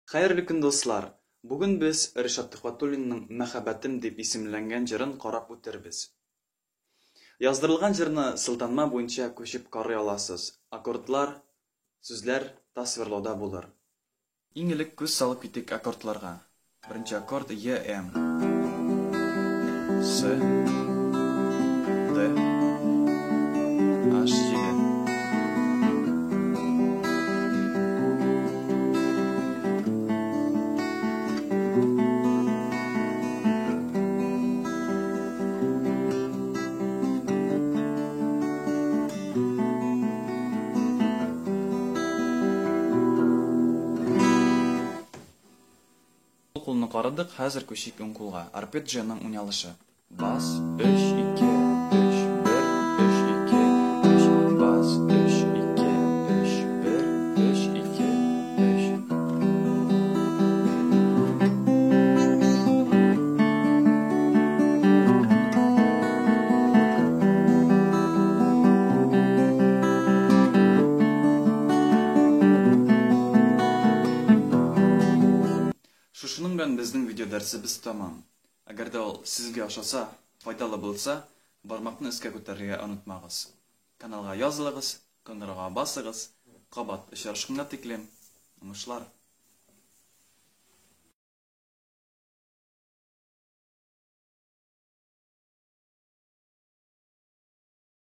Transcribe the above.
Хәерле көн, дуслар! Бүген без Ришат Төхвәтуллинның Мәхәббәтем дип исемләнгән җырын карап үтербез. Яздырылган җырны сылтанма буенча күчеп карый аласыз, аккордлар, сүзләр тасвирлауда булыр. Иң элек күз салып китик аккордларга. Беренче аккорд Е М. С. Д. H7. Сул кулны карадык, хәзер күчик уң кулга. Арпеджионың уйналышы. Бас, өч, ике, өч, бер, өч, ике, өч, бас, өч, ике, өч, бер, өч, ике, өч. Шушының белән безнең видеодәресебез тәмам. Әгәр дә ул сезгә ошаса, файдалы булса, бармакны өскә күтәрергә онытмагыз. Каналга язылыгыз, кыңгырауга басыгыз. Кабат очрашканга тиклем, уңышлар!